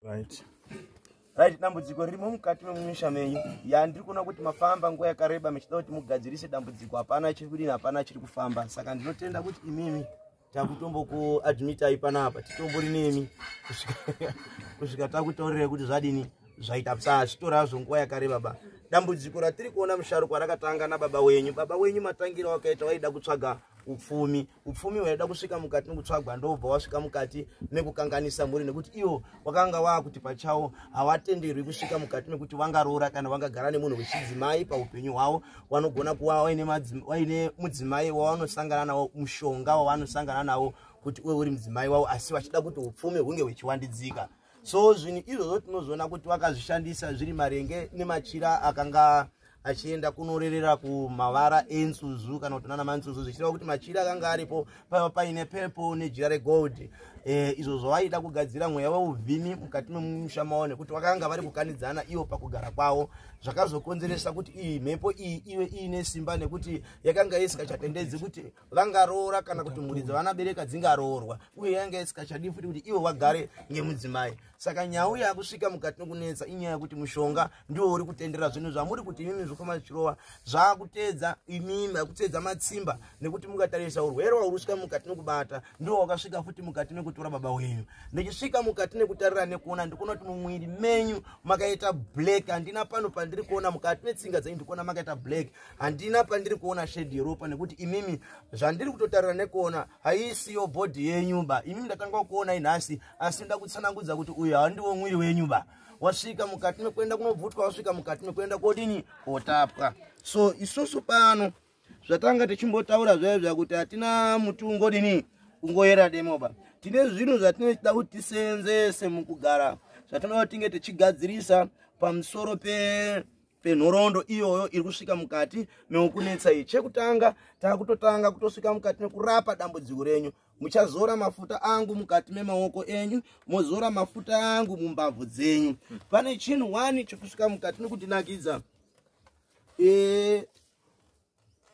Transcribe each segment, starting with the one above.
Right. Right, dambudziko ririmo mukati memumisha menyu yandiri kuona kuti mafamba nguva yakareba muchida kuti mugadzirise dambudziko, hapana chiri kudini, hapana chiri kufamba. Saka ndinotenda kuti imimi takutombokuadmitai panapa, titombori nemi kusvika takutaurirai kuti zvadini zvaita bsa. Zvitora nguva yakareba ba. Dambudziko ratiri kuona musharukwa rakatanga nababa wenyu. Baba wenyu matangiro wakaita waida kutsvaga upfumi, upfumi hwaida kusvika mukati mekutsvagwa, ndobva wasvika mukati mekukanganisa mhuri, nekuti iwo wakanga waakuti pachawo hawatenderwi kusvika mukati mekuti wangaroora kana wangagara nemunhu wechidzimai paupenyu hwavo. Wanogona kuva waine mudzimai wawanosangana nawo, mushonga wawanosangana nawo kuti uwe uri mudzimai wavo, asi vachida kuti upfumi hunge huchiwandidzika. So zvinhu izvozvo tinozoona kuti vakazvishandisa zviri maringe nemachira akanga achienda kunorerera kumavara enzuzu kana kuti nana manzuzu, zvichireva kuti machira akanga aripo paiva paine pepo nejira regold. Izvo zvavaida kugadzira mweya weuvhimi mukati memusha mavo, nekuti vakanga vari kukanidzana ivo pakugara kwavo, zvakazokonzeresa kuti iyi mhepo iyi ive iine simba, nekuti yakanga isingachatendedzi kuti vangaroora kana kuti mhuri dzavanabereka dzingaroorwa, uye yanga isikachadi futi kuti ivo vagare ngemudzimai. Saka nhau yakusvika mukati mekunetsa inyaya yekuti mushonga ndiwo uri kutendera zvinhu zvamuri kuti imimi zvikoma zvichirova zvakutedza imimi, akutedza matsimba, nekuti mukatarisa urwere hwauri kusvika mukati mekubata ndiwo wakasvika futi mukati mekutora baba wenyu. Ndichisvika mukati nekutarira nekuona, ndikuona kuti mumwiri menyu makaita black. Handina pano pandiri kuona mukati metsinga dzenyu, ndikuona makaita black. Handina pandiri kuona shade yeropa, nekuti imimi zvandiri kutotarira nekuona haisiyo body yenyu ba. Imimi ndatanga kuona inhasi, asi nda kutsanangudza kuti uyu handiwo mwiri wenyu ba. Wasvika mukati mekuenda kunobvutwa, wasvika mukati mekuenda kodini, kotapwa. So isusu pano zvatanga tichimbotaura zvaivo zvakuti hatina muti ungodini ungoyera demo ba. Tine zvinhu zvatinoda kuti tiseenzese mukugara, zvatinoda kuti tinge tichigadzirisa pamusoro penhoroondo iyoyo iri kusvika mukati mekunetsa iyi. Chekutanga, taakutotanga kutosvika mukati mekurapa dambudziko renyu. Muchazora mafuta angu mukati memaoko enyu, mozora mafuta angu mumbabvu dzenyu. Pane chinhu wani chekusvika mukati mekundinakidza.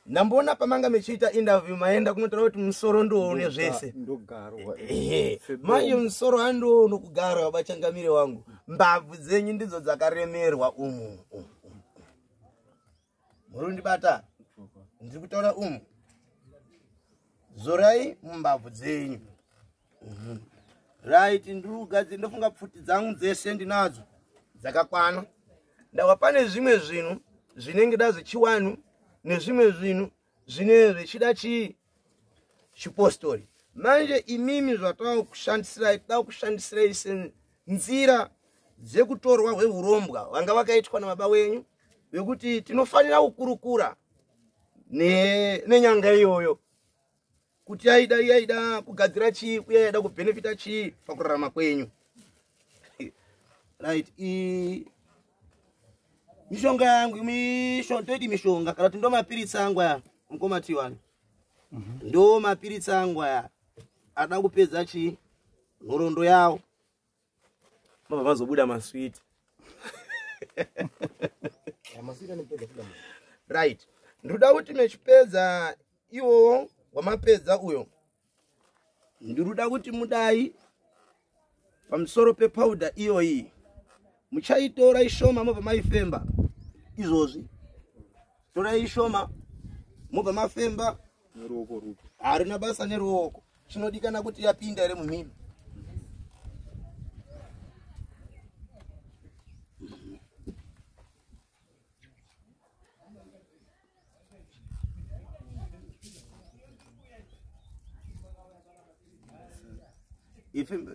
Ndamboona pamanga mechiita interview, maenda kunotaura kuti musoro ndoone zvese. Ndogarwa. Ehe, manje musoro handiwo unokugara, wabachangamire wangu. Mbabvu dzenyu ndidzo dzakaremerwa umu umu, umu. Muri kundibata? Ndiri kutaura umu. Zorai mumbabvu dzenyu. Right, ndiri kugadzira, ndofunga pfuti dzangu dzese ndinadzo dzakakwana. Ndawa pane zvimwe zvinhu zvinenge da zvechiwanhu nezvimwe zvinhu zvine zvichida chipostori. Manje imimi zvatava kushandisirai, toda kushandisirai senzira dzekutorwa hweurombwa vanga vakaitwa nababa wenyu, vekuti tinofanira kukurukura nenyanga iyoyo kuti yaida kugadzira chii uye yaida kubhenefita chii pakurarama kwenyu. Right, mishonga yangu, toiti mishonga kana kuti ndo mapiritsi angu aya, mukoma Tiwani. Ndo mapiritsi angu aya ada kupedza chii nhoroondo yawo, mabva mazobuda maswiti. Right, ndoda kuti mechipedza iwowo wamapedza uyo, ndinoda kuti mudai pamusoro pepauda iyoyi, muchaitora ishoma mobva maifemba izvozvi. Torai ishoma mobva mafemba. Neruoko rupi? Harina basa neruoko, chinodikana kuti yapinda here mumhino.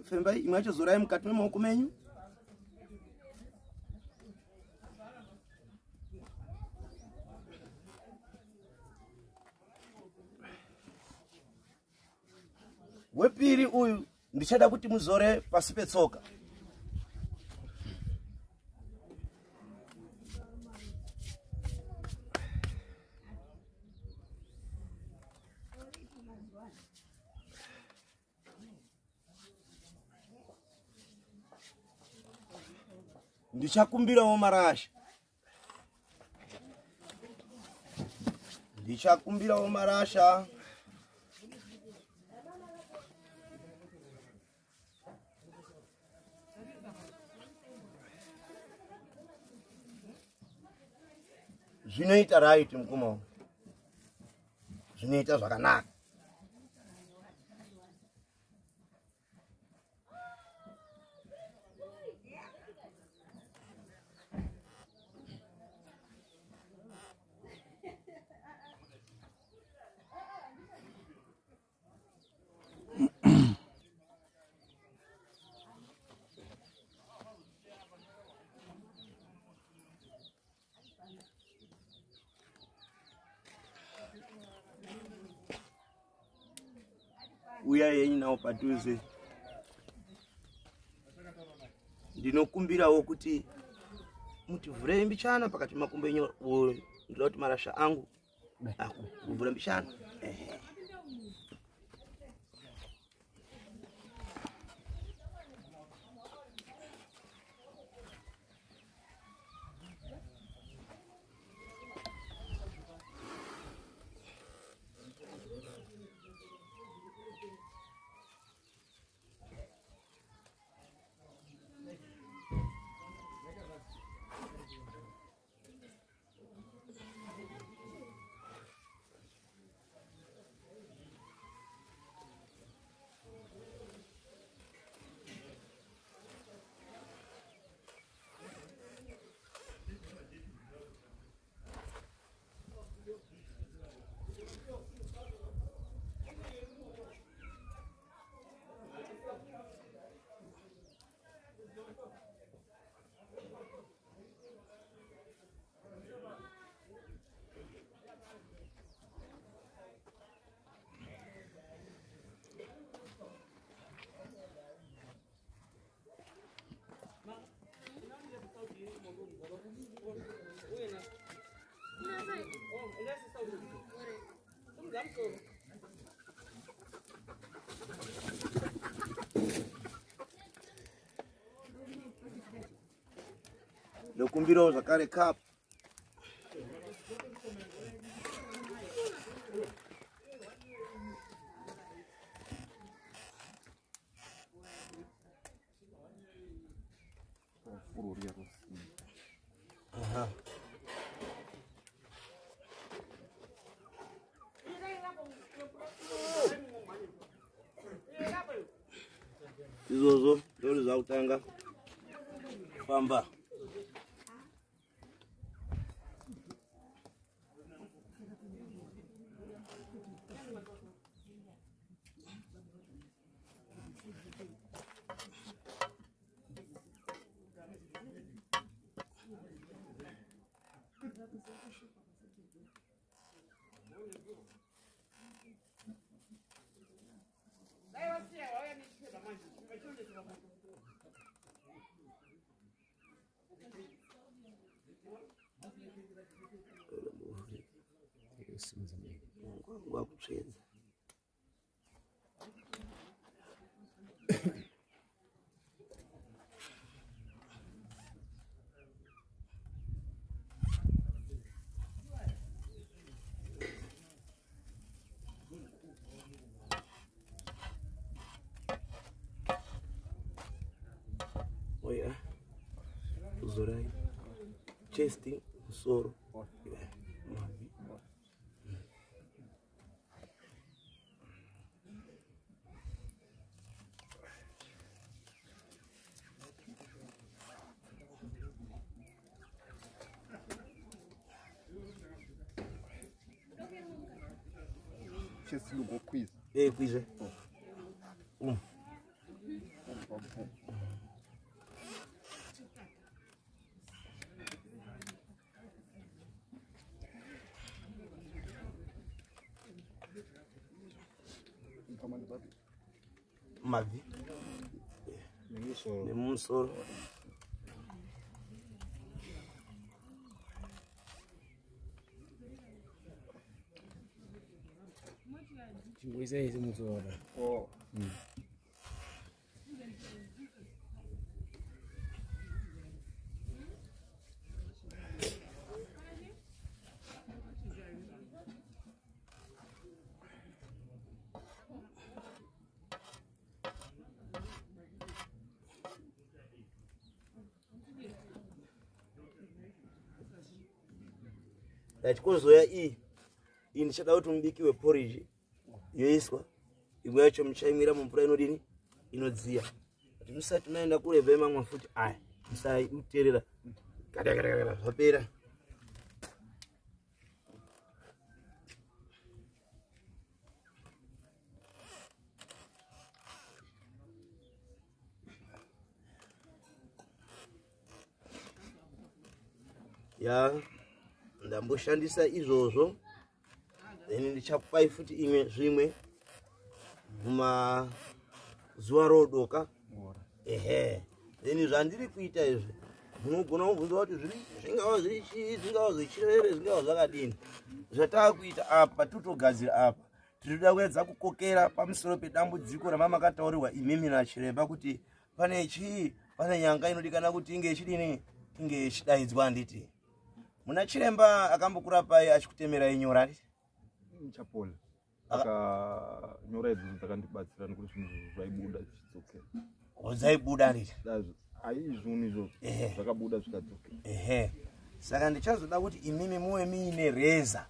Fembai imwe yacho, zorai mukati memaoko menyu. Wepiri uyu ndichada kuti muzore pasi petsoka. Ndichakumbirawo marasha, ndichakumbirawo marasha. Zvinoita right mukoma wangu. Zvinoita zvakanaka. Uya yenyu nawo padhuze. Ndinokumbirawo kuti mutivhurei mbichana pakati makumbo enyu, ndinoda kuti marasha angu akuvhura mbichana. Ndokumbirawo zvakare cup. Aha. Izvozvo ndori zvakutanga famba. Wakutsvedza. Oya, uzorai chest, musoro, mabvi. Chest lugo quiz. Quiz. Mabvi. Nemusoro. Oh. Right, kozoya iyi iyi ndichada kuti mubikiwe porridge yoiswa imwe yacho muchaimwira mumvura inodini inodziya. Kuti musati maenda kure vemamwe futi aya musauterera gada zvapera. Ya ndamboshandisa izvozvo, then ndichakupai futi imwe zvimwe mumazuva rodoka. Ehe, then zvandiri kuita izvi munogona kubvunza kuti zvingava zviri chii, zvingava zvichirere, zvingava zvakadini. Zvataakuita apa totogadzira apa, tiri kuda kuedza kukokera pamusoro pedambudziko ramamakataurirwa imimi nachiremba kuti pane chii, pane nyanga inodikana kuti inge ichidini, inge ichidaidzwa. Handiti muna chiremba akambokurapai achikutemerai nyora, handiti? Chapola akanyora idzodzo dzakandibatsira nekuti zvinhu zvaibuda zvichidzokera. Dzaibuda, handiti? Ai, zvinhu izvozvo zvakabuda zvikadzokera. Ehe, saka ndichazoda kuti imimi muve muine reza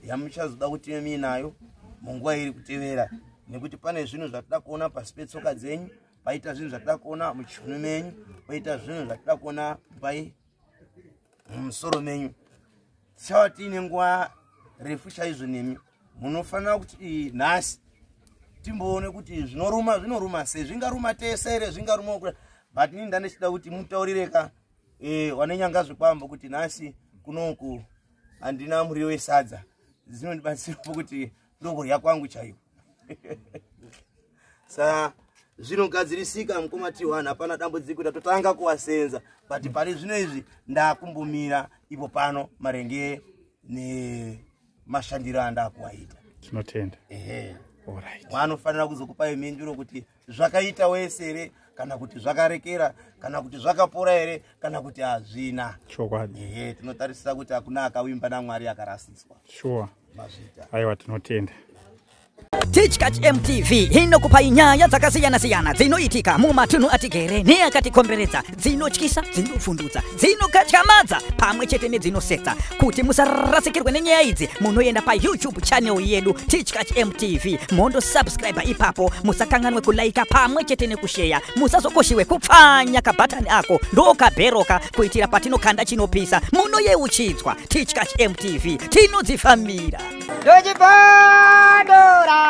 yamuchazoda kuti ive muinayo munguva iri kutevera, nekuti pane zvinhu zvatida kuona pasi petsoka dzenyu, paita zvinhu zvatida kuona muchiuno menyu, paita zvinhu zvatida kuona pai mumusoro menyu. Tichava tiine nguva refu chaizvo nemi. Munofanira kuti nhasi timboone kuti zvinoruma zvinoruma sei, zvingaruma tese here, zvingaruma, but ini ndandichida kuti mutaurireka wane nyanga zvekwambo kuti nhasi kunoku handina muriwo wesadza, dzinondibatsirapo kuti ndokurya kwangu chaiko. Sa zvinogadzirisika mukoma T1, hapana dambudziko, tatotanga kuvasenza, but pari zvino izvi ndakumbomira ipo pano maringe nemashandiro andakuwaita. Tinotenda. Ehe. Alright. Vanofanira kuzokupai mhinduro kuti zvakaita wese here, kana kuti zvakarekera, kana kuti zvakapora here, kana kuti hazvina. Chokwadi. Ehe, tinotarisira kuti hakuna akawimba naMwari akarasiswa. Sure. Mazvita. Aiwa, tinotenda. Tichkach MTV inokupai nyaya dzakasiyana-siyana dzinoitika mumatunhu atigere neakatikomberedza, dzinotyisa, dzinofundutsa, dzinokatyamadza pamwe chete nedzinosetsa. Kuti musarasikirwe nenyaya idzi, munoenda paYouTube channel yedu Tichkach MTV, mondosubscribe ipapo. Musakanganwe kulaika pamwe chete nekusheya. Musazokoshiwe kupfanya kabhatani ako ndokabheroka, kuitira patinokanda chinopisa munoyeuchidzwa. Tichkach MTV, tinodzifambira. Ndochibondora,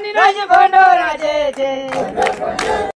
ndochibondora chete.